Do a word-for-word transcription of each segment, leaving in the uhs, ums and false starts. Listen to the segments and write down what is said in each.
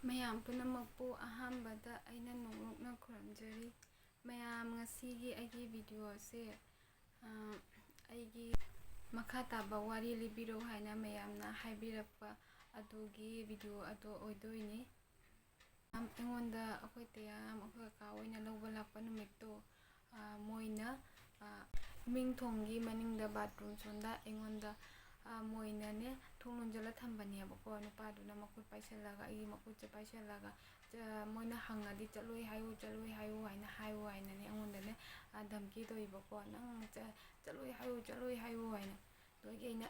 ꯃꯌꯥꯝ ꯄꯨꯝꯅꯃꯛꯄꯨ ꯑꯍꯥꯟꯕꯗ ꯑꯩꯅ ꯅꯣꯡꯂꯨꯛꯅ ꯈꯨꯔꯨꯝꯖꯔꯤ꯫ ꯃꯌꯥꯝ, ꯉꯁꯤꯒꯤ ꯑꯩꯒꯤ video ꯑꯁꯦ, ꯑ, ꯑꯩꯒꯤ ꯃꯈꯥ ꯇꯥꯕ ꯋꯥꯔꯤ ꯂꯤꯕꯤꯔꯛꯎ ꯍꯥꯏꯅ ꯃꯌꯥꯝꯅ ꯍꯥꯏꯕꯤꯔꯛꯄ ꯑꯗꯨꯒꯤ video ꯑꯗꯣ ꯑꯣꯏꯗꯣꯏꯅꯤ꯫ ꯃꯌꯥꯝ, ꯑꯩꯉꯣꯟꯗ ꯑꯩꯈꯣꯏ ꯇꯌꯥꯝ, ꯑꯩꯈꯣꯏ ꯀꯀꯥ ꯑꯣꯏꯅ ꯂꯧꯕ ꯂꯥꯛꯄ ꯅꯨꯃꯤꯠꯇꯣ, ꯑ, ꯃꯣꯏꯅ, ꯑ, ꯏꯃꯤꯡ ꯊꯣꯡꯒꯤ ꯃꯅꯤꯡꯗ bathroom ꯁꯣꯝꯗ ꯑꯩꯉꯣꯟꯗ, ꯑ, ꯃꯣꯏꯅꯅꯦ ꯊꯣꯡ ꯂꯣꯟꯖꯜꯂ ꯊꯝꯕꯅꯦꯕꯀꯣ꯫ ꯅꯨꯄꯥꯗꯨꯅ ꯃꯈꯨꯠ ꯄꯥꯏꯁꯜꯂꯒ, ꯑꯩꯒꯤ ꯃꯈꯨꯠꯁꯦ ꯄꯥꯏꯁꯜꯂꯒ, ꯆ-, ꯃꯣꯏꯅ ꯍꯪꯉꯗꯤ "ꯆꯠꯂꯣꯏ ꯍꯥꯏꯌꯨ, ꯆꯠꯂꯣꯏ ꯍꯥꯏꯌꯨ" ꯍꯥꯏꯅ ꯍꯥꯏꯌꯨ ꯍꯥꯏꯅꯅꯦ ꯑꯩꯉꯣꯟꯗꯅꯦ, ꯑ, ꯙꯝꯀꯤ ꯇꯧꯏꯕꯀꯣ꯫ "ꯅꯪ ꯆ-, ꯆꯠꯂꯣꯏ ꯍꯥꯏꯌꯨ, ꯆꯠꯂꯣꯏ ꯍꯥꯏꯌꯨ" ꯍꯥꯏꯅ꯫ ꯑꯗꯨꯒꯤ ꯑꯩꯅ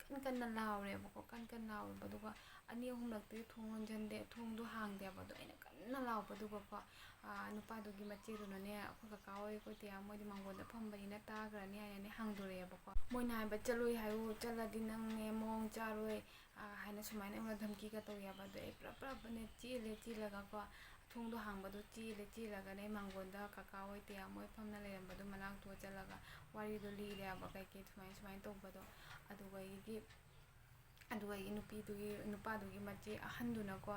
ꯀꯟ ꯀꯟꯅ ꯂꯥꯎꯔꯦꯕꯀꯣ, ꯀꯟ ꯀꯟꯅ ꯂꯥꯎꯔꯕ, ꯑꯗꯨꯒ ꯑꯅꯤ ꯑꯍꯨꯝꯂꯛꯇꯤ ꯊꯣꯡ ꯂꯣꯟꯖꯟꯗꯦ, ꯊꯣꯡꯗꯣ ꯍꯥꯡꯗꯦꯕ꯫ ꯑꯗꯣ ꯑꯩꯅ ꯀꯟꯅ ꯂꯥꯎꯕꯗꯨꯒꯀꯣ, ꯑꯥ, ꯅꯨꯄꯥꯗꯨꯒꯤ ꯃꯆꯦꯗꯨꯅꯅꯦ, "ꯑꯩꯈꯣꯏ ꯀꯀꯥ ꯍꯣꯏ, ꯑꯩꯈꯣꯏ ꯇꯌꯥꯝ ꯍꯣꯏꯗꯤ ꯃꯥꯡꯒꯣꯟꯗ ꯐꯝꯕꯅꯤꯅ ꯇꯥꯈ꯭ꯔꯅꯤ" ꯍꯥꯏꯅꯅꯦ ꯍꯥꯡꯗꯣꯔꯛꯑꯦꯕꯀꯣ꯫ ꯃꯣꯏꯅ ꯍꯥꯏꯕ, "ꯆꯠꯂꯣꯏ ꯍꯥꯏꯌꯨ, ꯆꯠꯂꯗꯤ ꯅꯪꯅꯦ ꯃꯑꯣꯡ ꯆꯥꯔꯣꯏ", ꯑꯥ, ꯍꯥꯏꯅ ꯁꯨꯃꯥꯏꯅ ꯑꯩꯉꯣꯟꯗ ꯙꯝꯀꯤꯒ ꯇꯧꯋꯦꯕ꯫ ꯑꯗꯣ ꯑꯩ ꯄꯨꯔꯞ ꯄꯨꯔꯞꯅꯦ ꯆꯦꯜꯂꯦ, ꯆꯦꯜꯂꯒꯀꯣ, ꯊꯣꯡꯗꯣ ꯍꯥꯡꯕꯗꯣ ꯆꯦꯜꯂꯦ, ꯆꯦꯜꯂꯒꯅꯦ ꯃꯥꯡꯒꯣꯟꯗ ꯀꯀꯥ ꯍꯣꯏ ꯇꯌꯥꯝ ꯍꯣꯏ ꯐꯝꯅ ꯂꯩꯔꯝꯕꯗꯣ ꯃꯅꯥꯛꯇꯨꯗ ꯆꯠꯂꯒ ꯋꯥꯔꯤꯗꯣ ꯂꯤꯔꯦꯕ, ꯀꯩꯀꯩ ꯁꯨꯃꯥꯏ ꯁꯨꯃꯥꯏꯅ ꯇꯧꯕꯗꯣ꯫ ꯑꯗꯨꯒ ꯑꯩꯒꯤ ꯑꯗꯨꯒ ꯑꯩꯒꯤ ꯅꯨꯄꯤꯗꯨꯒꯤ, ꯅꯨꯄꯥꯗꯨꯒꯤ ꯃꯆꯦ ꯑꯍꯟꯗꯨꯅꯀꯣ,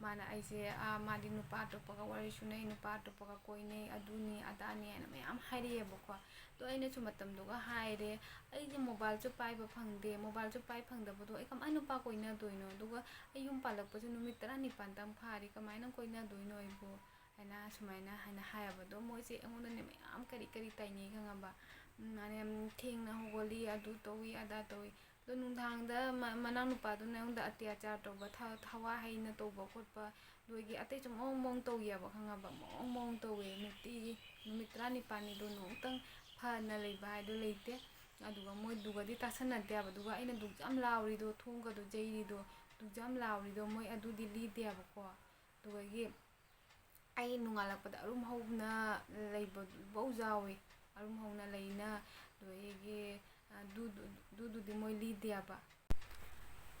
ꯃꯥꯅ ꯑꯩꯁꯦ, ꯑꯥ, ꯃꯥꯗꯤ ꯅꯨꯄꯥ ꯑꯇꯣꯞꯄꯒ ꯋꯥꯔꯤ ꯁꯨꯅꯩ, ꯅꯨꯄꯥ ꯑꯇꯣꯞꯄꯒ ꯀꯣꯏꯅꯩ, ꯑꯗꯨꯅꯤ ꯑꯗꯥꯅꯤ ꯍꯥꯏꯅ ꯃꯌꯥꯝ ꯍꯥꯏꯔꯛꯑꯦꯕꯀꯣ꯫ ꯑꯗꯣ ꯑꯩꯅꯁꯨ ꯃꯇꯝꯗꯨꯒ ꯍꯥꯏꯔꯦ, "ꯑꯩꯗꯤ mobileꯁꯨ ꯄꯥꯏꯕ ꯐꯪꯗꯦ, mobileꯁꯨ ꯄꯥꯏ ꯐꯪꯗꯕꯗꯣ ꯑꯩ ꯀꯃꯥꯏꯅ ꯅꯨꯄꯥ ꯀꯣꯏꯅꯗꯣꯏꯅꯣ? ꯑꯗꯨꯒ ꯑꯩ ꯌꯨꯝ ꯄꯥꯜꯂꯛꯄꯁꯨ ꯅꯨꯃꯤꯠ ꯇꯔꯥꯅꯤꯄꯥꯟꯇꯪ ꯐꯥꯔꯤ, ꯀꯃꯥꯏꯅ ꯀꯣꯏꯅꯗꯣꯏꯅꯣ ꯑꯩꯕꯨ?" ꯍꯥꯏꯅ ꯁꯨꯃꯥꯏꯅ ꯍꯥꯏꯅ ꯍꯥꯏꯌꯦꯕ꯫ ꯑꯗꯣ ꯃꯣꯏꯁꯦ ꯑꯩꯉꯣꯟꯗꯅꯦ ꯃꯌꯥꯝ ꯀꯔꯤ ꯀꯔꯤ ꯇꯥꯏꯅꯩ ꯈꯪꯉꯕ? ꯎꯝ, ꯃꯥꯅꯦ, ꯎꯝ, "ꯊꯦꯡꯅ ꯍꯧꯒꯠꯂꯤ, ꯑꯗꯨ ꯇꯧꯏ, ꯑꯗꯥ ꯇꯧꯏ"꯫ ꯑꯗꯣ ꯅꯨꯡꯗꯥꯡꯗ ꯃ-, ꯃꯅꯥꯎꯅꯨꯄꯥꯗꯨꯅ ꯑꯩꯉꯣꯟꯗ ꯑꯇ꯭ꯌꯥꯆꯥꯔ ꯇꯧꯕ, ꯊ-, ꯊꯋꯥ ꯍꯩꯅ ꯇꯧꯕ ꯈꯣꯠꯄ, ꯑꯗꯨꯒꯤ ꯑꯇꯩꯁꯨ ꯃꯑꯣꯡ ꯃꯑꯣꯡ ꯇꯧꯏꯑꯕ, ꯈꯪꯉꯕ? ꯃꯑꯣꯡ ꯃꯑꯣꯡ ꯇꯧꯋꯦ ꯅꯨꯡꯇꯤꯒꯤ꯫ ꯅꯨꯃꯤꯠ ꯇꯔꯥꯅꯤꯄꯥꯜꯅꯤꯗꯣ ꯅꯣꯡꯇꯪ ꯐꯅ ꯂꯩꯕ ꯍꯥꯏꯗꯣ ꯂꯩꯇꯦ꯫ ꯑꯗꯨꯒ ꯃꯣꯏꯗꯨꯒꯗꯤ ꯇꯥꯁꯟꯅꯗꯦꯕ꯫ ꯑꯗꯨꯒ ꯑꯩꯅ ꯗꯨꯛ ꯌꯥꯝ ꯂꯥꯎꯔꯤꯗꯣ, ꯊꯣꯡꯒꯗꯣ ꯌꯩꯔꯤꯗꯣ, ꯗꯨꯛ ꯌꯥꯝ ꯂꯥꯎꯔꯤꯗꯣ ꯃꯣꯏ ꯑꯗꯨꯗꯤ ꯂꯤꯗꯦꯕꯀꯣ꯫ ꯑꯗꯨꯗꯒꯤ ꯑꯩ ꯅꯣꯡꯉꯥꯜꯂꯛꯄꯗ ꯑꯔꯨꯝ ꯍꯧꯅ ꯂꯩꯕꯐꯧ ꯌꯥꯎꯏ꯫ ꯑꯔꯨꯝ ꯍꯧꯅ ꯂꯩꯅ, ꯑꯗꯨꯗꯒꯤ, ꯑ, ꯗꯨ-, ꯗꯨ-, ꯗꯨꯗꯨꯗꯤ ꯃꯣꯏ ꯂꯤꯗꯦꯕ꯫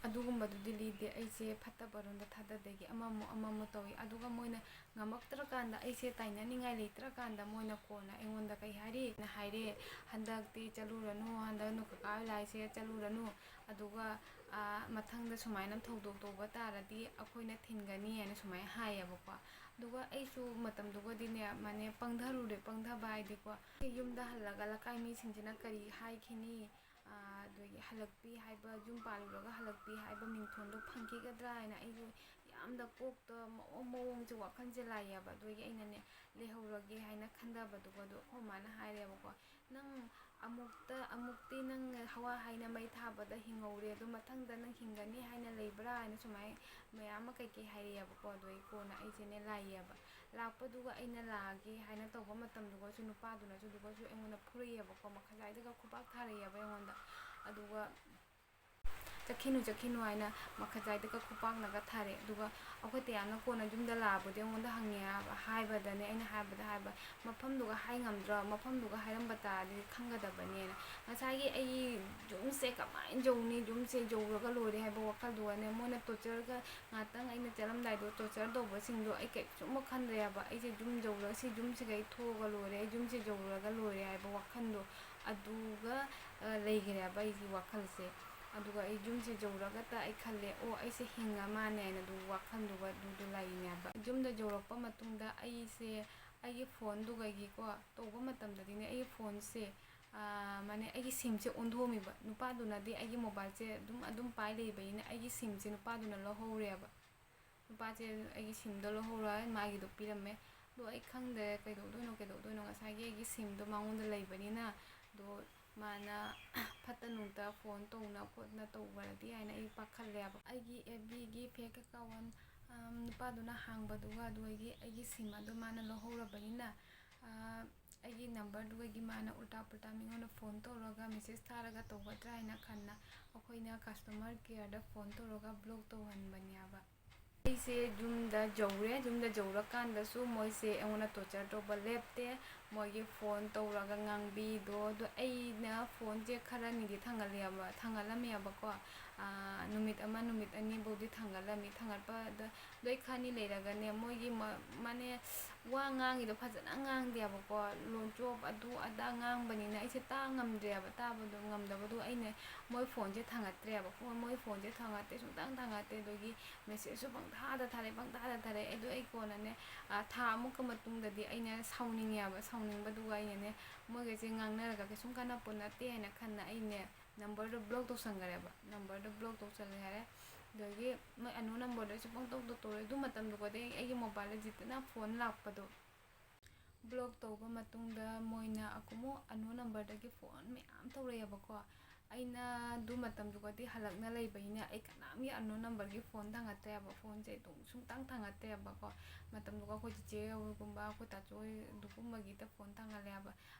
ꯑꯗꯨꯒꯨꯝꯕꯗꯨꯗꯤ ꯂꯤꯗꯦ꯫ ꯑꯩꯁꯦ ꯐꯠꯇꯕꯔꯣꯝꯗ ꯊꯥꯗꯗꯒꯤ ꯑꯃꯃꯨꯛ ꯑꯃꯃꯨꯛ ꯇꯧꯏ꯫ ꯑꯗꯨꯒ ꯃꯣꯏꯅ ꯉꯝꯃꯛꯇ꯭ꯔꯀꯥꯟꯗ, ꯑꯩꯁꯦ ꯇꯥꯏꯅꯅꯤꯡꯉꯥꯏ ꯂꯩꯇ꯭ꯔꯀꯥꯟꯗ, ꯃꯣꯏꯅ ꯀꯣꯟꯅ ꯑꯩꯉꯣꯟꯗ ꯀꯩ ꯍꯥꯏꯔꯤ? ꯍꯥꯏꯔꯦ, "ꯍꯟꯗꯛꯇꯤ ꯆꯠꯂꯨꯔꯅꯨ, ꯍꯟꯗꯛ ꯅꯣꯏ ꯀꯀꯥ ꯍꯣꯏ ꯂꯥꯛꯏꯁꯦ ꯆꯠꯂꯨꯔꯅꯨ, ꯑꯗꯨꯒ ꯃꯊꯪꯗ ꯁꯨꯃꯥꯏꯅ ꯊꯧꯗꯣꯛ ꯇꯧꯕ ꯇꯥꯔꯗꯤ ꯑꯩꯈꯣꯏꯅ ꯊꯤꯟꯒꯅꯤ ꯍꯥꯏꯅ ꯁꯨꯃꯥꯏꯅ ꯍꯥꯏꯌꯦꯕꯀꯣ꯫ ꯑꯗꯨꯒ ꯑꯩꯁꯨ ꯃꯇꯝꯗꯨꯒꯗꯤꯅꯦ, ꯃꯥꯅꯦ, ꯄꯪꯊꯔꯨꯔꯦ꯫ ꯄꯪꯊꯕ ꯍꯥꯏꯗꯤꯀꯣ, ꯌꯨꯝꯗ ꯍꯜꯂꯒ ꯂꯩꯀꯥꯏ ꯃꯤꯁꯤꯡꯁꯤꯅ ꯀꯔꯤ ꯍꯥꯏꯈꯤꯅꯤ, ꯑꯗꯒꯤ ꯍꯜꯂꯛꯄꯤ ꯍꯥꯏꯕ, ꯌꯨꯝ ꯄꯥꯜꯂꯨꯔꯒ ꯍꯜꯂꯛꯄꯤ ꯍꯥꯏꯕ ꯃꯤꯡꯊꯣꯟꯗꯣ ꯐꯪꯈꯤꯒꯗ꯭ꯔꯥ ꯍꯥꯏꯅ ꯑꯩꯁꯨ ꯌꯥꯝꯅ ꯀꯣꯛꯇ ꯃꯑꯣꯡ ꯃꯑꯣꯡꯁꯦ, ꯋꯥꯈꯜꯁꯦ ꯂꯥꯛꯑꯦꯕ꯫ ꯑꯗꯨꯒꯤ ꯑꯩꯅꯅꯦ, ꯂꯩꯍꯧꯔꯒꯦ ꯍꯥꯏꯅ ꯈꯟꯊꯕꯗꯨꯒ ꯑꯗꯣ ꯑꯩꯈꯣꯏ ꯃꯥꯅ ꯍꯥꯏꯔꯦꯕꯀꯣ, "ꯅꯪ ꯑꯃꯨꯛꯇ ꯑꯃꯨꯛꯇꯤ ꯅꯪ ꯍꯋꯥ ꯍꯥꯏꯅ ꯃꯩ ꯊꯥꯕꯗ ꯍꯤꯡꯍꯧꯔꯦ, ꯑꯗꯣ ꯃꯊꯪꯗ ꯅꯪ ꯍꯤꯡꯒꯅꯤ ꯍꯥꯏꯅ ꯂꯩꯕ꯭ꯔꯥ?" ꯍꯥꯏꯅ ꯁꯨꯃꯥꯏꯅ ꯃꯌꯥꯝ ꯑꯃ ꯀꯩꯀꯩ ꯍꯥꯏꯔꯛꯑꯦꯕꯀꯣ꯫ ꯑꯗꯣ ꯑꯩ ꯀꯣꯟꯅ ꯑꯩꯁꯦꯅꯦ ꯂꯥꯛꯑꯦꯕ꯫ ꯂꯥꯛꯄꯗꯨꯒ ꯑꯩꯅ ꯂꯥꯛꯑꯒꯦ ꯍꯥꯏꯅ ꯇꯧꯕ ꯃꯇꯝꯗꯨꯒꯁꯨ ꯅꯨꯄꯥꯗꯨꯅꯁꯨ ꯑꯗꯨꯒꯁꯨ ꯑꯩꯉꯣꯟꯗ ꯐꯨꯔꯛꯑꯦꯕꯀꯣ, ꯃꯈꯥꯖꯥꯏꯗꯒ ꯈꯨꯄꯥꯛ ꯊꯥꯔꯛꯑꯦꯕ ꯑꯩꯉꯣꯟꯗ꯫ ꯑꯗꯨꯒ "ꯆꯠꯈꯤꯅꯨ, ꯆꯠꯈꯤꯅꯨ" ꯍꯥꯏꯅ ꯃꯈꯥꯖꯥꯏꯗꯒ ꯈꯨꯄꯥꯛꯅꯒ ꯊꯥꯔꯦ꯫ ꯑꯗꯨꯒ ꯑꯩꯈꯣꯏ ꯇꯌꯥꯝꯅ ꯀꯣꯟꯅ ꯌꯨꯝꯗ ꯂꯥꯛꯑꯕꯨꯗꯤ ꯑꯩꯉꯣꯟꯗ ꯍꯪꯉꯦ ꯍꯥꯏꯕ-, ꯍꯥꯏꯕꯗꯅꯦ, ꯑꯩꯅ ꯍꯥꯏꯕꯗ ꯍꯥꯏꯕ, "ꯃꯐꯝꯗꯨꯒ ꯍꯥꯏ ꯉꯝꯗ꯭ꯔꯣ? ꯃꯐꯝꯗꯨꯒ ꯍꯥꯏꯔꯝꯕ ꯇꯥꯔꯗꯤ ꯈꯪꯒꯗꯕꯅꯦꯅ"꯫ ꯉꯁꯥꯏꯒꯤ ꯑꯩ ꯌꯨꯝꯁꯦ ꯀꯃꯥꯏꯅ ꯌꯧꯅꯤ? ꯌꯨꯝꯁꯦ ꯌꯧꯔꯒ ꯂꯣꯏꯔꯦ ꯍꯥꯏꯕ ꯋꯥꯈꯜꯗꯨꯒꯅꯦ, ꯃꯣꯏꯅ ꯇꯣꯔꯆꯔꯒ ꯉꯥꯛꯇꯪ ꯑꯩꯅ ꯆꯠꯂꯝꯗꯥꯏꯗꯣ ꯇꯣꯔꯆꯔ ꯇꯧꯕꯁꯤꯡꯗꯣ ꯑꯩ ꯀꯩꯁꯨꯝ ꯈꯟꯗ꯭ꯔꯦ ꯍꯥꯏꯕ꯫ ꯑꯩꯁꯦ ꯌꯨꯝ ꯌꯧꯔꯒ, ꯁꯤ ꯌꯨꯝꯁꯤꯒ ꯑꯩ ꯊꯣꯛꯑꯒ ꯂꯣꯏꯔꯦ, ꯑꯩ ꯌꯨꯝꯁꯦ ꯌꯧꯔꯒ ꯂꯣꯏꯔꯦ ꯍꯥꯏꯕ ꯋꯥꯈꯜꯗꯣ ꯑꯗꯨꯒ, ꯑ, ꯂꯩꯈ꯭ꯔꯦꯕ ꯑꯩꯒꯤ ꯋꯥꯈꯜꯁꯦ꯫ ꯑꯗꯨꯒ ꯑꯩ ꯌꯨꯝꯁꯦ ꯌꯧꯔꯒꯇ ꯑꯩ ꯈꯜꯂꯦ, "ꯑꯣ, ꯑꯩꯁꯦ ꯍꯤꯡꯉ ꯃꯥꯜꯂꯦ" ꯍꯥꯏꯅ ꯑꯗꯨ ꯋꯥꯈꯜꯗꯨꯒ ꯑꯗꯨꯗꯣ ꯂꯩꯔꯤꯅꯦꯕ꯫ ꯌꯨꯝꯗ ꯌꯧꯔꯛꯄ ꯃꯇꯨꯡꯗ ꯑꯩꯁꯦ ꯑꯩꯒꯤ ꯐꯣꯟꯗꯨꯒꯒꯤꯀꯣ ꯇꯧꯕ ꯃꯇꯝꯗꯗꯤꯅꯦ, ꯑꯩꯒꯤ ꯐꯣꯟꯁꯦ, ꯑ, ꯃꯥꯅꯦ, ꯑꯩꯒꯤ ꯁꯤꯝꯁꯦ ꯑꯣꯟꯊꯣꯛꯑꯝꯃꯤꯕ꯫ ꯅꯨꯄꯥꯗꯨꯅꯗꯤ ꯑꯩꯒꯤ ꯃꯣꯕꯥꯏꯜꯁꯦ ꯑꯗꯨꯝ, ꯑꯗꯨꯝ ꯄꯥꯏ ꯂꯩꯕꯅꯤꯅ ꯑꯩꯒꯤ ꯁꯤꯝꯁꯦ ꯅꯨꯄꯥꯗꯨꯅ ꯂꯧꯍꯧꯔꯦꯕ꯫ ꯅꯨꯄꯥꯁꯦ ꯑꯩꯒꯤ ꯁꯤꯝꯗꯣ ꯂꯧꯍꯧꯔ ꯃꯥꯒꯤꯗꯣ ꯄꯤꯔꯝꯃꯦ꯫ ꯑꯗꯣ ꯑꯩ ꯈꯪꯗ꯭ꯔꯦ ꯀꯩꯗꯧꯗꯣꯏꯅꯣ, ꯀꯩꯗꯧꯗꯣꯏꯅꯣ꯫ ꯉꯁꯥꯏꯒꯤ ꯑꯩꯒꯤ ꯁꯤꯝꯗꯣ ꯃꯉꯣꯟꯗ ꯂꯩꯕꯅꯤꯅ, ꯑꯗꯣ ꯃꯥꯅ ꯐꯠꯇ ꯅꯨꯡꯗ ꯐꯣꯟ ꯇꯧꯅ ꯈꯣꯠꯅ ꯇꯧꯈ꯭ꯔꯗꯤ ꯍꯥꯏꯅ ꯑꯩ ꯄꯥꯈꯠꯂꯦꯕ꯫ ꯑꯩꯒꯤ ꯑꯦꯐ ꯕꯤꯒꯤ ꯐꯦꯛ ꯑꯦꯀꯥꯎꯟ, ꯑꯝ, ꯅꯨꯄꯥꯗꯨꯅ ꯍꯥꯡꯕꯗꯨꯒ ꯑꯗꯨꯗꯒꯤ ꯑꯩꯒꯤ ꯁꯤꯝ ꯑꯗꯣ ꯃꯥꯅ ꯂꯧꯍꯧꯔꯕꯅꯤꯅ, ꯑ, ꯑꯩꯒꯤ ꯅꯝꯕꯔꯗꯨꯗꯒꯤ ꯃꯥꯅ ꯎꯜꯇꯥ ꯄꯨꯜꯇꯥ ꯃꯤꯉꯣꯟꯗ ꯐꯣꯟ ꯇꯧꯔꯒ ꯃꯦꯁꯦꯖ ꯊꯥꯔꯒ ꯇꯧꯒꯗ꯭ꯔꯥ ꯍꯥꯏꯅ ꯈꯟꯅ ꯑꯩꯈꯣꯏꯅ ꯀꯁꯇꯃꯔ ꯀꯦꯌꯔꯗ ꯐꯣꯟ ꯇꯧꯔꯒ ꯕ꯭ꯂꯣꯛ ꯇꯧꯍꯟꯕꯅꯦꯕ꯫ ꯑꯩꯁꯦ ꯌꯨꯝꯗ ꯌꯧꯔꯦ꯫ ꯌꯨꯝꯗ ꯌꯧꯔꯀꯥꯟꯗꯁꯨ ꯃꯣꯏꯁꯦ ꯑꯩꯉꯣꯟꯗ ꯇꯣꯔꯆꯔ ꯇꯧꯕ ꯂꯦꯞꯇꯦ꯫ ꯃꯣꯏꯒꯤ ꯐꯣꯟ ꯇꯧꯔꯒ ꯉꯥꯡꯕꯤꯗꯣ, ꯑꯗꯣ ꯑꯩꯅ ꯐꯣꯟꯁꯦ ꯈꯔꯅꯤꯗꯤ ꯊꯥꯡꯒꯠꯂꯦꯕ, ꯊꯥꯡꯒꯠꯂꯝꯃꯦꯕꯀꯣ꯫ ꯅꯨꯃꯤꯠ ꯑꯃ, ꯅꯨꯃꯤꯠ ꯑꯅꯤꯐꯧꯗꯤ ꯊꯥꯡꯒꯠꯂꯝꯃꯤ꯫ ꯊꯥꯡꯒꯠꯄꯗ ꯂꯣꯏ ꯈꯅꯤ ꯂꯩꯔꯒꯅꯦ, ꯃꯣꯏꯒꯤ ꯃ-, ꯃꯥꯅꯦ, ꯋꯥ ꯉꯥꯡꯉꯤꯗꯣ ꯐꯖꯅ ꯉꯥꯡꯗꯦꯕꯀꯣ꯫ ꯂꯣꯟꯆꯣꯞ ꯑꯗꯨ ꯑꯗꯥ ꯉꯥꯡꯕꯅꯤꯅ ꯑꯩꯁꯦ ꯇꯥ ꯉꯝꯗ꯭ꯔꯦꯕ꯫ ꯇꯥꯕꯗꯣ ꯉꯝꯗꯕꯗꯣ ꯑꯩꯅ ꯃꯣꯏ ꯐꯣꯟꯁꯦ ꯊꯥꯡꯒꯠꯇ꯭ꯔꯦꯕ꯫ ꯐꯣꯟ, ꯃꯣꯏ ꯐꯣꯟꯁꯦ ꯊꯥꯡꯒꯠꯇꯦ, ꯁꯨꯡꯊꯥꯡ ꯊꯥꯡꯒꯠꯇꯦ꯫ ꯑꯗꯨꯒꯤ ꯃꯦꯁꯦꯖꯁꯨ ꯄꯪꯊꯥꯗ ꯊꯥꯔꯛꯑꯦ, ꯄꯪꯊꯥꯗ ꯊꯥꯔꯛꯑꯦ꯫ ꯑꯗꯨ ꯑꯩ ꯀꯣꯟꯅꯅꯦ, ꯊꯥ ꯑꯃꯨꯛꯀ ꯃꯇꯨꯡꯗꯗꯤ ꯑꯩꯅ ꯁꯥꯎꯅꯤꯡꯉꯦꯕ꯫ ꯁꯥꯎꯅꯤꯡꯕꯗꯨꯒ ꯑꯩꯅꯅꯦ, ꯃꯣꯏꯒꯁꯦ ꯉꯥꯡꯅꯔꯒ ꯀꯩꯁꯨꯝ ꯀꯥꯟꯅꯄꯣꯠ ꯅꯠꯇꯦ ꯍꯥꯏꯅ ꯈꯟꯅ ꯑꯩꯅꯦ ꯅꯝꯕꯔꯗꯣ ꯕ꯭ꯂꯣꯛ ꯇꯧꯁꯟꯈꯔꯦꯕ꯫ ꯅꯝꯕꯔꯗꯣ ꯕ꯭ꯂꯣꯛ ꯇꯧꯁꯜꯂꯦ ꯍꯥꯏꯔꯦ꯫ ꯑꯗꯒꯤ ꯃꯣꯏ ꯑꯟꯅꯣꯟ ꯅꯝꯕꯔꯗ ꯑꯩꯁꯨ ꯄꯪꯇꯧꯗ ꯇꯧꯔꯦ꯫ ꯑꯗꯨ ꯃꯇꯝꯗꯨꯒꯗꯤ ꯑꯩꯒꯤ ꯃꯣꯕꯥꯏꯜꯗ ꯖꯤꯠꯇꯅ ꯐꯣꯟ ꯂꯥꯛꯄꯗꯣ꯫ ꯕ꯭ꯂꯣꯛ ꯇꯧꯕ ꯃꯇꯨꯡꯗ ꯃꯣꯏꯅ ꯑꯃꯨꯛ ꯑꯟꯅꯣꯟ ꯅꯝꯕꯔꯗꯒꯤ ꯐꯣꯟ ꯃꯌꯥꯝ ꯇꯧꯔꯛꯑꯦꯕꯀꯣ꯫ ꯑꯩꯅ ꯑꯗꯨ ꯃꯇꯝꯗꯨꯒꯗꯤ ꯍꯜꯂꯛꯅ ꯂꯩꯕꯅꯤꯅ ꯑꯩ ꯀꯅꯥꯝꯒꯤ ꯑꯟꯅꯣꯟ ꯅꯝꯕꯔꯒꯤ ꯐꯣꯟ ꯊꯥꯡꯒꯠꯇ꯭ꯔꯦꯕ꯫ ꯐꯣꯟꯁꯦ ꯑꯗꯨꯝ ꯁꯨꯡꯊꯥꯡ ꯊꯥꯡꯒꯠꯇ꯭ꯔꯦꯕꯀꯣ꯫ ꯃꯇꯝꯗꯨꯒ ꯑꯩꯈꯣꯏ ꯆꯤꯆꯦ ꯍꯣꯏꯒꯨꯝꯕ, ꯑꯩꯈꯣꯏ ꯇꯥꯆꯧ ꯍꯣꯏ ꯑꯗꯨꯒꯨꯝꯕꯒꯤꯗ ꯐꯣꯟ ꯊꯥꯡꯒꯠꯂꯦꯕ꯫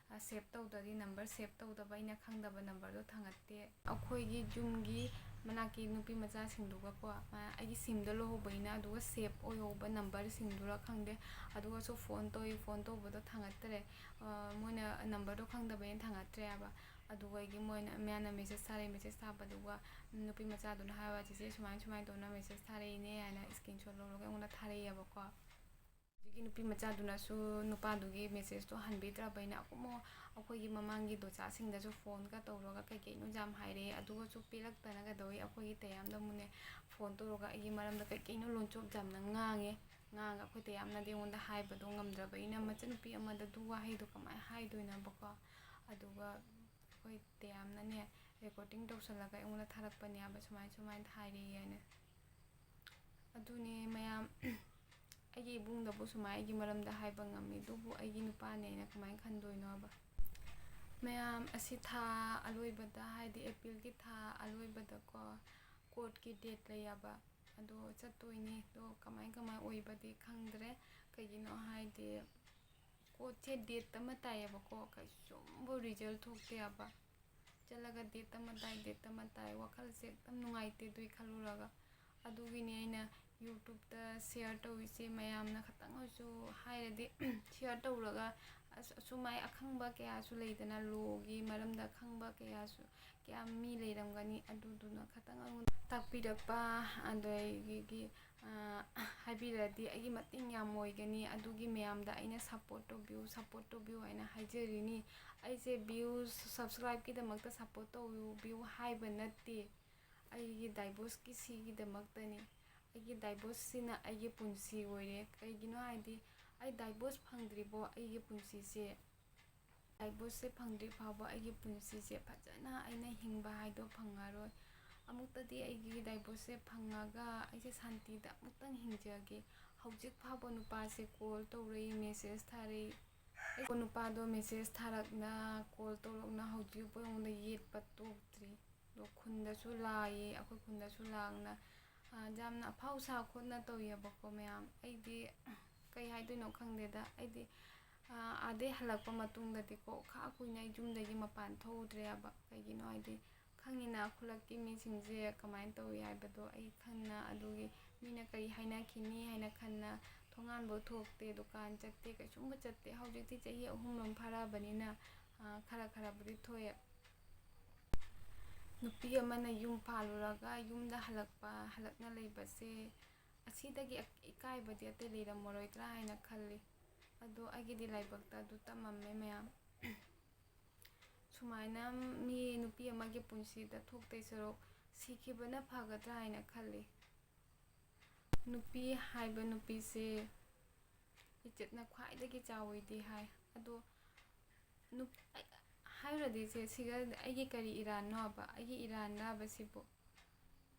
ꯁꯦꯞ ꯇꯧꯗ꯭ꯔꯗꯤ, ꯅꯝꯕꯔ ꯁꯦꯞ ꯇꯧꯗꯕ, ꯑꯩꯅ ꯈꯪꯗꯕ ꯅꯝꯕꯔꯗꯣ ꯊꯥꯡꯒꯠꯇꯦ꯫ ꯑꯩꯈꯣꯏꯒꯤ ꯌꯨꯝꯒꯤ ꯃꯅꯥꯛꯀꯤ ꯅꯨꯄꯤ ꯃꯆꯥꯁꯤꯡꯗꯨꯒꯀꯣ, ꯑꯩꯒꯤ ꯁꯤꯝꯗ ꯂꯧꯍꯧꯕꯅꯤꯅ, ꯑꯗꯨꯒ ꯁꯦꯞ ꯑꯣꯏꯍꯧꯕ ꯅꯝꯕꯔꯁꯤꯡꯗꯨꯔ ꯈꯪꯗꯦ, ꯑꯗꯨꯒꯁꯨ ꯐꯣꯟ ꯇꯧꯏ꯫ ꯐꯣꯟ ꯇꯧꯕꯗꯣ ꯊꯥꯡꯒꯠꯇꯔꯦ꯫ ꯃꯣꯏꯅ ꯅꯝꯕꯔꯗꯣ ꯈꯪꯗꯕꯅꯤꯅ ꯊꯥꯡꯒꯠꯇ꯭ꯔꯦ ꯍꯥꯏꯕ꯫ ꯑꯗꯨꯒ ꯑꯩꯒꯤ ꯃꯣꯏꯅ, ꯃꯌꯥꯝꯅ ꯃꯦꯁꯦꯖ ꯊꯥꯔꯛꯑꯦ꯫ ꯃꯦꯁꯦꯖ ꯊꯥꯔꯛꯄꯗꯨꯒ ꯅꯨꯄꯤ ꯃꯆꯥꯗꯨꯅ ꯍꯥꯏꯕ, "ꯆꯤꯆꯦ ꯁꯨꯃꯥꯏꯅ ꯁꯨꯃꯥꯏꯅ ꯇꯧꯅ ꯃꯦꯁꯦꯖ ꯊꯥꯔꯛꯏꯅꯦ" ꯍꯥꯏꯅ ꯏꯁꯀ꯭ꯔꯤꯟ ꯁꯣꯠ ꯂꯧꯔꯒ ꯑꯩꯉꯣꯟꯗ ꯊꯥꯔꯛꯑꯦꯕꯀꯣ꯫ ꯍꯧꯖꯤꯛꯀꯤ ꯅꯨꯄꯤ ꯃꯆꯥꯗꯨꯅꯁꯨ ꯅꯨꯄꯥꯗꯨꯒꯤ ꯃꯦꯁꯦꯖꯇꯣ ꯍꯟꯕꯤꯗ꯭ꯔꯕꯅꯤꯅ ꯑꯃꯨꯛ ꯑꯩꯈꯣꯏꯒꯤ ꯃꯃꯥꯡꯒꯤ ꯗꯣꯆꯥꯁꯤꯡꯗꯁꯨ ꯐꯣꯟꯒ ꯇꯧꯔꯒ ꯀꯩ ꯀꯩꯅꯣ ꯌꯥꯝ ꯍꯥꯏꯔꯛꯑꯦ꯫ ꯑꯗꯨꯒꯁꯨ ꯄꯦꯜꯂꯛꯇꯅ ꯀꯩꯗꯧꯋꯤ, ꯑꯩꯈꯣꯏꯒꯤ ꯇꯌꯥꯝꯗ ꯑꯃꯨꯛꯅꯦ ꯐꯣꯟ ꯇꯧꯔꯒ ꯑꯩꯒꯤ ꯃꯔꯝꯗ ꯀꯩ ꯀꯩꯅꯣ ꯂꯣꯟꯆꯣꯞ ꯌꯥꯝꯅ ꯉꯥꯡꯉꯦ꯫ ꯉꯥꯡꯉꯒ ꯑꯩꯈꯣꯏ ꯇꯌꯥꯝꯅꯗꯤ ꯑꯩꯉꯣꯟꯗ ꯍꯥꯏꯕꯗꯣ ꯉꯝꯗ꯭ꯔꯕꯅꯤꯅ, ꯃꯆꯟꯅꯨꯄꯤ ꯑꯃꯗ ꯑꯗꯨ ꯋꯥꯍꯩꯗꯣ ꯀꯃꯥꯏꯅ ꯍꯥꯏꯗꯣꯏꯅꯣꯕꯀꯣ꯫ ꯑꯗꯨꯒ ꯑꯩꯈꯣꯏ ꯇꯌꯥꯝꯅꯅꯦ ꯔꯦꯀꯣꯔꯗꯤꯡ ꯇꯧꯁꯜꯂꯒ ꯑꯩꯉꯣꯟꯗ ꯊꯥꯔꯛꯄꯅꯦꯕ, ꯁꯨꯃꯥꯏ ꯁꯨꯃꯥꯏꯅ ꯍꯥꯏꯔꯛꯑꯦꯅ꯫ ꯑꯗꯨꯅꯦ ꯃꯌꯥꯝ, ꯑꯩꯒꯤ ꯏꯕꯨꯡꯗꯕꯨ ꯁꯨꯃꯥꯏꯅ ꯑꯩꯒꯤ ꯃꯔꯝꯗ ꯍꯥꯏꯕ ꯉꯝꯃꯤ, ꯑꯗꯨꯕꯨ ꯑꯩꯒꯤ ꯅꯨꯄꯥꯅꯦꯅ ꯀꯃꯥꯏꯅ ꯈꯟꯗꯣꯏꯅꯣꯕ? ꯃꯌꯥꯝ, ꯑꯁꯤ ꯊꯥ ꯑꯂꯣꯏꯕꯗ, ꯍꯥꯏꯗꯤ ꯑꯦꯄ꯭ꯔꯤꯜꯒꯤ ꯊꯥ ꯑꯂꯣꯏꯕꯗꯀꯣ, ꯀꯣꯔꯠꯀꯤ ꯗꯦꯠ ꯂꯩꯌꯦꯕ꯫ ꯑꯗꯣ ꯆꯠꯇꯣꯏꯅꯤ꯫ ꯑꯗꯣ ꯀꯃꯥꯏ ꯀꯃꯥꯏ ꯑꯣꯏꯕꯗꯤ ꯈꯪꯗ꯭ꯔꯦ꯫ ꯀꯩꯒꯤꯅꯣ ꯍꯥꯏꯗꯤ, ꯀꯣꯔꯠꯁꯦ ꯗꯦꯠ ꯑꯃ ꯇꯥꯏꯌꯦꯕꯀꯣ, ꯀꯩꯁꯨꯝꯕꯨ ꯔꯤꯖꯜ ꯊꯣꯛꯇꯦ ꯍꯥꯏꯕ꯫ ꯆꯠꯂꯒ ꯗꯦꯠ ꯑꯃ ꯇꯥꯏ, ꯗꯦꯠ ꯑꯃ ꯇꯥꯏ, ꯋꯥꯈꯜꯁꯦ ꯈꯤꯇꯪ ꯅꯨꯡꯉꯥꯏꯇꯦ ꯑꯗꯨꯏ ꯈꯜꯂꯨꯔꯒ꯫ ꯑꯗꯨꯒꯤꯅꯦ ꯑꯩꯅ ꯌꯨꯇ꯭ꯌꯨꯕꯇ ꯁꯤꯌꯔ ꯇꯧꯔꯤꯁꯦ, ꯃꯌꯥꯝꯅ ꯈꯤꯇꯪ ꯑꯣꯏꯔꯁꯨ ꯍꯥꯏꯔꯗꯤ ꯁꯤꯌꯔ ꯇꯧꯔꯒ ꯑꯁ, ꯑꯁꯨꯃꯥꯏ ꯑꯈꯪꯕ ꯀꯌꯥꯁꯨ ꯂꯩꯗꯅ, ꯂꯣꯒꯤ ꯃꯔꯝꯗ ꯑꯈꯪꯕ ꯀꯌꯥꯁꯨ, ꯀꯌꯥꯝ ꯃꯤ ꯂꯩꯔꯝꯒꯅꯤ, ꯑꯗꯨꯗꯨꯅ ꯈꯇꯪ ꯑꯩꯉꯣꯟꯗ ꯇꯥꯛꯄꯤꯔꯛꯄ, ꯑꯗꯒꯤ, ꯑ, ꯍꯥꯏꯕꯤꯔꯗꯤ ꯑꯩꯒꯤ ꯃꯇꯦꯡ ꯌꯥꯝ ꯑꯣꯏꯒꯅꯤ꯫ ꯑꯗꯨꯒꯤ ꯃꯌꯥꯝꯗ ꯑꯩꯅ support ꯇꯧꯕꯤꯌꯨ, support ꯇꯧꯕꯤꯌꯨ ꯍꯥꯏꯅ ꯍꯥꯏꯖꯔꯤꯅꯤ꯫ ꯑꯩꯁꯦ views, subscribeꯀꯤꯗꯃꯛꯇ support ꯇꯧꯕꯤꯌꯨ ꯍꯥꯏꯕ ꯅꯠꯇꯦ, ꯑꯩꯒꯤ divorceꯀꯤ ꯁꯤꯒꯤꯗꯃꯛꯇꯅꯤ꯫ ꯑꯩꯒꯤ divorceꯁꯤꯅ ꯑꯩꯒꯤ ꯄꯨꯟꯁꯤ ꯑꯣꯏꯔꯦ꯫ ꯀꯩꯒꯤꯅꯣ ꯍꯥꯏꯗꯤ, ꯑꯩ divorce ꯐꯪꯗ꯭ꯔꯤꯕꯣ ꯑꯩꯒꯤ ꯄꯨꯟꯁꯤꯁꯦ, divorceꯁꯦ ꯐꯪꯗ꯭ꯔꯤ ꯐꯥꯎꯕ ꯑꯩꯒꯤ ꯄꯨꯟꯁꯤꯁꯦ ꯐꯖꯅ ꯑꯩꯅ ꯍꯤꯡꯕ ꯍꯥꯏꯗꯣ ꯐꯪꯉꯔꯣꯏ꯫ ꯑꯃꯨꯛꯇꯗꯤ ꯑꯩꯒꯤ divorceꯁꯦ ꯐꯪꯉꯒ ꯑꯩꯁꯦ ꯁꯥꯟꯇꯤꯗ ꯑꯃꯨꯛꯇꯪ ꯍꯤꯡꯖꯒꯦ꯫ ꯍꯧꯖꯤꯛ ꯐꯥꯎꯕ ꯅꯨꯄꯥꯁꯦ call ꯇꯧꯔꯛꯏ, message ꯊꯥꯔꯛꯏ꯫ ꯑꯩ ꯅꯨꯄꯥꯗꯣ message ꯊꯥꯔꯛꯅ, call ꯇꯧꯔꯛꯅ ꯍꯧꯖꯤꯛ ꯐꯥꯎ ꯑꯩꯉꯣꯟꯗ ꯌꯦꯠꯄ ꯇꯣꯛꯇ꯭ꯔꯤ꯫ ꯑꯗꯣ ꯈꯨꯟꯗꯁꯨ ꯂꯥꯛꯏ, ꯑꯩꯈꯣꯏ ꯈꯨꯟꯗꯁꯨ ꯂꯥꯛꯅ, ꯑ, ꯌꯥꯝꯅ ꯑꯐꯥꯎ ꯁꯥ ꯈꯣꯠꯅ ꯇꯧꯏꯕꯀꯣ ꯃꯌꯥꯝ꯫ ꯑꯩꯗꯤ ꯀꯩ ꯍꯥꯏꯗꯣꯏꯅꯣ ꯈꯪꯗꯦꯗ꯫ ꯑꯩꯗꯤ, ꯑ, ꯑꯥꯗꯩ ꯍꯜꯂꯛꯄ ꯃꯇꯨꯡꯗꯗꯤꯀꯣ, ꯈꯥ ꯀꯨꯏꯅ ꯑꯩ ꯌꯨꯝꯗꯒꯤ ꯃꯄꯥꯟ ꯊꯣꯛꯎꯗ꯭ꯔꯦꯕ꯫ ꯀꯩꯒꯤꯅꯣ ꯍꯥꯏꯗꯤ, ꯈꯪꯉꯤꯅ ꯈꯨꯜꯂꯛꯀꯤ ꯃꯤꯁꯤꯡꯁꯦ ꯀꯃꯥꯏꯅ ꯇꯧꯏ ꯍꯥꯏꯕꯗꯣ ꯑꯩ ꯈꯪꯅ, ꯑꯗꯨꯒꯤ ꯃꯤꯅ ꯀꯔꯤ ꯍꯥꯏꯅꯈꯤꯅꯤ ꯍꯥꯏꯅ ꯈꯟꯅ ꯊꯣꯡꯒꯥꯟꯕꯨ ꯊꯣꯛꯇꯦ, ꯗꯨꯀꯥꯟ ꯆꯠꯇꯦ, ꯀꯩꯁꯨꯝꯕ ꯆꯠꯇꯦ꯫ ꯍꯧꯖꯤꯛꯇꯤ ꯆꯍꯤ ꯑꯍꯨꯝ ꯂꯣꯝ ꯐꯥꯔꯛꯑꯕꯅꯤꯅ, ꯑ, ꯈꯔ ꯈꯔꯕꯨꯗꯤ ꯊꯣꯛꯑꯦ꯫ ꯅꯨꯄꯤ ꯑꯃꯅ ꯌꯨꯝ ꯄꯥꯜꯂꯨꯔꯒ ꯌꯨꯝꯗ ꯍꯜꯂꯛꯄ, ꯍꯜꯂꯛꯅ ꯂꯩꯕꯁꯦ, ꯑꯁꯤꯗꯒꯤ ꯑꯛ-, ꯏꯀꯥꯏꯕꯗꯤ ꯑꯇꯩ ꯂꯩꯔꯝꯃꯔꯣꯏꯗ꯭ꯔꯥ ꯍꯥꯏꯅ ꯈꯜꯂꯤ꯫ ꯑꯗꯣ ꯑꯩꯒꯤꯗꯤ ꯂꯥꯏꯕꯛꯇ ꯑꯗꯨ ꯇꯝꯃꯝꯃꯦ ꯃꯌꯥꯝ꯫ ꯁꯨꯃꯥꯏꯅ ꯃꯤ, ꯅꯨꯄꯤ ꯑꯃꯒꯤ ꯄꯨꯟꯁꯤꯗ ꯊꯣꯛꯇꯣꯏ ꯁꯔꯨꯛ ꯁꯤꯈꯤꯕꯅ ꯐꯒꯗ꯭ꯔꯥ ꯍꯥꯏꯅ ꯈꯜꯂꯤ꯫ ꯅꯨꯄꯤ ꯍꯥꯏꯕ ꯅꯨꯄꯤꯁꯦ ꯏꯖꯠꯅ ꯈ꯭ꯋꯥꯏꯗꯒꯤ ꯆꯥꯎꯋꯤꯗꯤ ꯍꯥꯏ꯫ ꯑꯗꯣ ꯅꯨꯞ-, ꯑꯩ-, ꯍꯥꯏꯔꯨꯔꯗꯤ ꯏꯆꯦ, ꯁꯤꯒ ꯑꯩꯒꯤ ꯀꯔꯤ ꯏꯔꯥꯟꯅꯣꯕ? ꯑꯩꯒꯤ ꯏꯔꯥꯟꯂꯕ ꯁꯤꯕꯨ?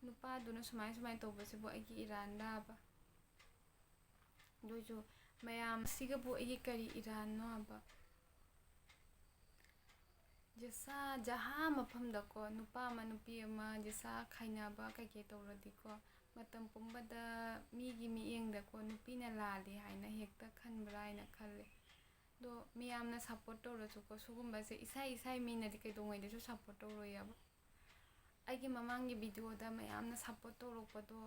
ꯅꯨꯄꯥꯗꯨꯅ ꯁꯨꯃꯥꯏ ꯁꯨꯃꯥꯏ ꯇꯧꯕꯁꯤꯕꯨ ꯑꯩꯒꯤ ꯏꯔꯥꯟꯂꯕ? ꯑꯗꯨ ꯑꯣꯏꯁꯨ ꯃꯌꯥꯝ ꯑꯁꯤꯒꯕꯨ ꯑꯩꯒꯤ ꯀꯔꯤ ꯏꯔꯥꯟꯅꯣ ꯍꯥꯏꯕ? ꯖꯁꯥ ꯖꯍꯥ ꯃꯐꯝꯗꯀꯣ, ꯅꯨꯄꯥ ꯑꯃ ꯅꯨꯄꯤ ꯑꯃ ꯖꯁꯥ ꯈꯥꯏꯅꯕ ꯀꯩꯀꯩ ꯇꯧꯔꯗꯤꯀꯣ, ꯃꯇꯝ ꯄꯨꯝꯕꯗ ꯃꯤꯒꯤ ꯃꯤꯠꯌꯦꯡꯗꯀꯣ, ꯅꯨꯄꯤꯅ ꯂꯥꯜꯂꯤ ꯍꯥꯏꯅ ꯍꯦꯛꯇ ꯈꯟꯕ꯭ꯔꯥ ꯍꯥꯏꯅ ꯈꯜꯂꯦ꯫ ꯑꯗꯣ ꯃꯤꯌꯥꯝꯅ support ꯇꯧꯔꯁꯨꯀꯣ, ꯁꯤꯒꯨꯝꯕꯁꯦ ꯏꯁꯥ ꯏꯁꯥꯒꯤ ꯃꯤꯅꯗꯤ ꯀꯩꯗꯧꯉꯩꯗꯁꯨ support ꯇꯧꯔꯣꯏꯌꯦꯕ꯫ ꯑꯩꯒꯤ ꯃꯃꯥꯡꯒꯤ videoꯗ ꯃꯌꯥꯝꯅ support ꯇꯧꯔꯛꯄꯗꯣ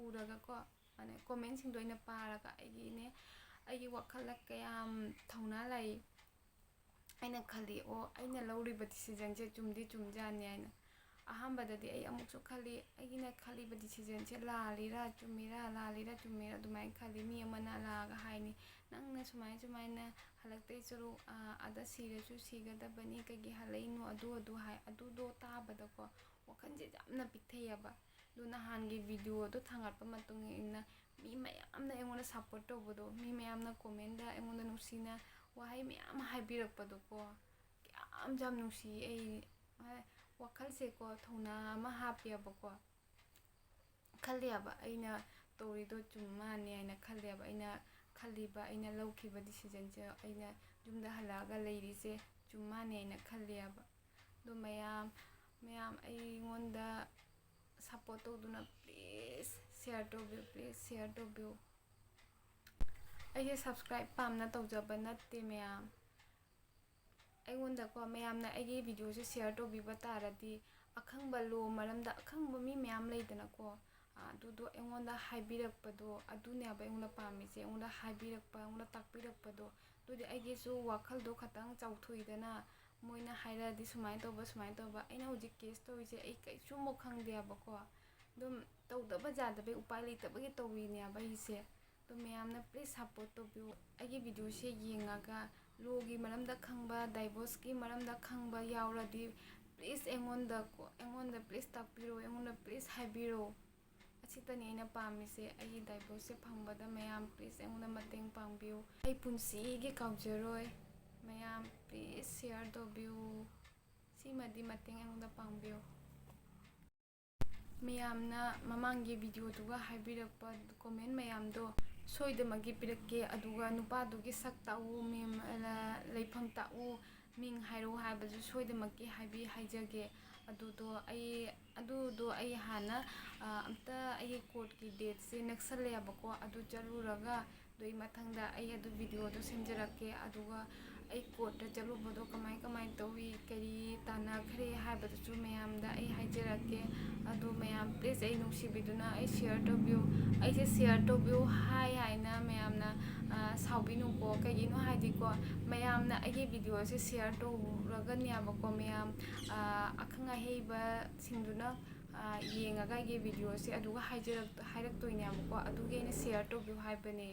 ꯎꯔꯒꯀꯣ, ꯃꯥꯅꯦ, commentꯁꯤꯡꯗꯣ ꯑꯩꯅ ꯄꯥꯔꯒ ꯑꯩꯒꯤꯅꯦ, ꯑꯩꯒꯤ ꯋꯥꯈꯜꯗ ꯀꯌꯥꯝ ꯊꯧꯅꯥ ꯂꯥꯛꯏ꯫ ꯑꯩꯅ ꯈꯜꯂꯤ, "ꯑꯣ, ꯑꯩꯅ ꯂꯧꯔꯤꯕ decisionꯁꯦ ꯆꯨꯝꯗꯤ ꯆꯨꯝꯖꯥꯠꯅꯤ" ꯍꯥꯏꯅ꯫ ꯑꯍꯥꯟꯕꯗꯗꯤ ꯑꯩ ꯑꯃꯨꯛꯁꯨ ꯈꯜꯂꯤ, "ꯑꯩꯒꯤꯅ ꯈꯜꯂꯤꯕ decisionꯁꯦ ꯂꯥꯜꯂꯤꯔꯥ ꯆꯨꯝꯃꯤꯔꯥ, ꯂꯥꯜꯂꯤꯔꯥ ꯆꯨꯝꯃꯤꯔꯥ?" ꯑꯗꯨꯃꯥꯏꯅ ꯈꯜꯂꯤ꯫ ꯃꯤ ꯑꯃꯅ ꯂꯥꯛꯑꯒ ꯍꯥꯏꯅꯤ, "ꯅꯪꯅ ꯁꯨꯃꯥꯏ ꯁꯨꯃꯥꯏꯅ ꯍꯜꯂꯛꯇꯣꯏ ꯁꯔꯨꯛ, ꯑꯥ, ꯑꯥꯗ ꯁꯤꯔꯁꯨ ꯁꯤꯒꯗꯕꯅꯤ, ꯀꯩꯒꯤ ꯍꯜꯂꯛꯏꯅꯣ?" ꯑꯗꯨ ꯑꯗꯨ ꯍꯥꯏ꯫ ꯑꯗꯨꯗꯣ ꯇꯥꯕꯗꯀꯣ ꯋꯥꯈꯜꯁꯦ ꯌꯥꯝꯅ ꯄꯤꯛꯊꯩꯑꯕ꯫ ꯑꯗꯨ ꯅꯍꯥꯟꯒꯤ videoꯗꯣ ꯊꯥꯡꯒꯠꯄ ꯃꯇꯨꯡ ꯏꯟꯅ ꯃꯤ ꯃꯌꯥꯝꯅ ꯑꯩꯉꯣꯟꯗ support ꯇꯧꯕꯗꯣ, ꯃꯤ ꯃꯌꯥꯝꯅ commentꯗ ꯑꯩꯉꯣꯟꯗ ꯅꯨꯡꯁꯤꯅ ꯋꯥꯍꯩ ꯃꯌꯥꯝ ꯍꯥꯏꯕꯤꯔꯛꯄꯗꯣꯀꯣ, ꯀꯌꯥꯝ ꯌꯥꯝ ꯅꯨꯡꯁꯤꯌꯦ꯫ ꯑꯩ ꯋꯥꯈꯜꯁꯦꯀꯣ ꯊꯧꯅꯥ ꯑꯃ ꯍꯥꯞꯄꯦꯕꯀꯣ꯫ ꯈꯜꯂꯦꯕ, ꯑꯩꯅ ꯇꯧꯔꯤꯗꯣ ꯆꯨꯝ ꯃꯥꯟꯅꯦ ꯍꯥꯏꯅ ꯈꯜꯂꯦꯕ꯫ ꯑꯩꯅ ꯈꯜꯂꯤꯕ, ꯑꯩꯅ ꯂꯧꯈꯤꯕ decisionꯁꯦ, ꯑꯩꯅ ꯌꯨꯝꯗ ꯍꯜꯂꯛꯑꯒ ꯂꯩꯔꯤꯁꯦ ꯆꯨꯝ ꯃꯥꯟꯅꯦ ꯍꯥꯏꯅ ꯈꯜꯂꯦꯕ꯫ ꯑꯗꯣ ꯃꯌꯥꯝ, ꯃꯌꯥꯝ ꯑꯩꯉꯣꯟꯗ support ꯇꯧꯗꯨꯅ please share ꯇꯧꯕꯤꯌꯨ, please share ꯇꯧꯕꯤꯌꯨ꯫ ꯑꯩꯁꯦ subscribe ꯄꯥꯝꯅ ꯇꯧꯖꯕ ꯅꯠꯇꯦ ꯃꯌꯥꯝ꯫ ꯑꯩꯉꯣꯟꯗꯀꯣ ꯃꯌꯥꯝꯅ ꯑꯩꯒꯤ videoꯁꯦ share ꯇꯧꯕꯤꯕ ꯇꯥꯔꯗꯤ, ꯑꯈꯪꯕ law ꯃꯔꯝꯗ, ꯑꯈꯪꯕ ꯃꯤ ꯃꯌꯥꯝ ꯂꯩꯗꯅꯀꯣ, ꯑꯗꯨꯗꯣ ꯑꯩꯉꯣꯟꯗ ꯍꯥꯏꯕꯤꯔꯛꯄꯗꯣ, ꯑꯗꯨꯅꯦꯕ ꯑꯩꯉꯣꯟꯗ ꯄꯥꯝꯃꯤꯁꯦ꯫ ꯑꯩꯉꯣꯟꯗ ꯍꯥꯏꯕꯤꯔꯛꯄ, ꯑꯩꯉꯣꯟꯗ ꯇꯥꯛꯄꯤꯔꯛꯄꯗꯣ, ꯑꯗꯨꯗꯤ ꯑꯩꯒꯤꯁꯨ ꯋꯥꯈꯜꯗꯣ ꯈꯇꯪ ꯆꯥꯎꯊꯣꯛꯏꯗꯅ꯫ ꯃꯣꯏꯅ ꯍꯥꯏꯔꯛꯑꯗꯤ ꯁꯨꯃꯥꯏꯅ ꯇꯧꯕ, ꯁꯨꯃꯥꯏꯅ ꯇꯧꯕ꯫ ꯑꯩꯅ ꯍꯧꯖꯤꯛ case ꯇꯧꯔꯤꯁꯦ ꯑꯩ ꯀꯩꯁꯨ ꯑꯃꯨꯛ ꯈꯪꯗꯦꯕꯀꯣ꯫ ꯑꯗꯨꯝ ꯇꯧꯗꯕ ꯌꯥꯗꯕꯩ, ꯎꯄꯥꯏ ꯂꯩꯇꯕꯒꯤ ꯇꯧꯔꯤꯅꯦꯕ ꯑꯩꯁꯦ꯫ ꯑꯗꯣ ꯃꯌꯥꯝꯅ please support ꯇꯧꯕꯤꯌꯨ꯫ ꯑꯩꯒꯤ videoꯁꯦ ꯌꯦꯡꯉꯒ lawꯒꯤ ꯃꯔꯝꯗ ꯈꯪꯕ, divorceꯀꯤ ꯃꯔꯝꯗ ꯈꯪꯕ ꯌꯥꯎꯔꯗꯤ please ꯑꯩꯉꯣꯟꯗ ꯀꯣ-, ꯑꯩꯉꯣꯟꯗ please ꯇꯥꯛꯄꯤꯔꯣ, ꯑꯩꯉꯣꯟꯗ please ꯍꯥꯏꯕꯤꯔꯣ꯫ ꯑꯁꯤꯇꯅꯤ ꯑꯩꯅ ꯄꯥꯝꯃꯤꯁꯦ꯫ ꯑꯩꯒꯤ divorceꯁꯦ ꯐꯪꯕꯗ ꯃꯌꯥꯝ please ꯑꯩꯉꯣꯟꯗ ꯃꯇꯦꯡ ꯄꯥꯡꯕꯤꯌꯨ꯫ ꯑꯩ ꯄꯨꯟꯁꯤꯒꯤ ꯀꯥꯎꯖꯔꯣꯏ꯫ ꯃꯌꯥꯝ please share ꯇꯧꯕꯤꯌꯨ꯫ ꯁꯤꯃꯗꯤ ꯃꯇꯦꯡ ꯑꯩꯉꯣꯟꯗ ꯄꯥꯡꯕꯤꯌꯨ꯫ ꯃꯌꯥꯝꯅ ꯃꯃꯥꯡꯒꯤ videoꯗꯨꯒ ꯍꯥꯏꯕꯤꯔꯛꯄ comment ꯃꯌꯥꯝꯗꯣ ꯁꯣꯏꯗꯃꯛꯀꯤ ꯄꯤꯔꯛꯀꯦ꯫ ꯑꯗꯨꯒ ꯅꯨꯄꯥꯗꯨꯒꯤ ꯁꯛ ꯇꯥꯛꯎ, ꯃꯤꯡ, ꯂꯩꯐꯝ ꯇꯥꯛꯎ, ꯃꯤꯡ ꯍꯥꯏꯔꯛꯎ ꯍꯥꯏꯕꯁꯨ ꯁꯣꯏꯗꯃꯛꯀꯤ ꯍꯥꯏꯕꯤ-, ꯍꯥꯏꯖꯒꯦ꯫ ꯑꯗꯨꯗꯣ ꯑꯩ, ꯑꯗꯨꯗꯣ ꯑꯩ ꯍꯥꯟꯅ, ꯑ, ꯑꯝꯇ ꯑꯩꯒꯤ courtꯀꯤ dateꯁꯦ ꯅꯛꯁꯜꯂꯛꯑꯦꯕꯀꯣ꯫ ꯑꯗꯨ ꯆꯠꯂꯨꯔꯒ ꯑꯗꯨꯒꯤ ꯃꯊꯪꯗ ꯑꯩ ꯑꯗꯨ ꯚꯤꯗꯤꯑꯣꯗꯣ ꯁꯦꯝꯖꯔꯛꯀꯦ꯫ ꯑꯗꯨꯒ ꯑꯩ ꯀꯣꯔꯠꯇ ꯆꯠꯂꯨꯕꯗꯣ ꯀꯃꯥꯏ ꯀꯃꯥꯏꯅ ꯇꯧꯏ, ꯀꯔꯤ ꯇꯥꯟꯅꯈ꯭ꯔꯦ ꯍꯥꯏꯕꯗꯨꯁꯨ ꯃꯌꯥꯝꯗ ꯑꯩ ꯍꯥꯏꯖꯔꯛꯀꯦ꯫ ꯑꯗꯣ ꯃꯌꯥꯝ, ꯄ꯭ꯂꯤꯖ, ꯑꯩ ꯅꯨꯡꯁꯤꯕꯤꯗꯨꯅ ꯑꯩ ꯁꯤꯌꯔ ꯇꯧꯕꯤꯌꯨ꯫ ꯑꯩꯁꯦ ꯁꯤꯌꯔ ꯇꯧꯕꯤꯌꯨ ꯍꯥꯏ ꯍꯥꯏꯅ ꯃꯌꯥꯝꯅ, ꯑ, ꯁꯥꯎꯕꯤꯅꯨꯀꯣ꯫ ꯀꯩꯒꯤꯅꯣ ꯍꯥꯏꯗꯤꯀꯣ, ꯃꯌꯥꯝꯅ ꯑꯩꯒꯤ ꯚꯤꯗꯤꯑꯣꯁꯦ ꯁꯤꯌꯔ ꯇꯧꯔꯒꯅꯦꯕꯀꯣ, ꯃꯌꯥꯝ, ꯑ, ꯑꯈꯪ ꯑꯍꯩꯕꯁꯤꯡꯗꯨꯅ, ꯑ, ꯌꯦꯡꯉꯒ ꯑꯩꯒꯤ ꯚꯤꯗꯤꯑꯣꯁꯦ ꯑꯗꯨꯒ ꯍꯥꯏꯖꯔꯛ-, ꯍꯥꯏꯔꯛꯇꯣꯏꯅꯦꯕꯀꯣ꯫ ꯑꯗꯨꯒꯤ ꯑꯩꯅ ꯁꯤꯌꯔ ꯇꯧꯕꯤꯌꯨ ꯍꯥꯏꯕꯅꯦ꯫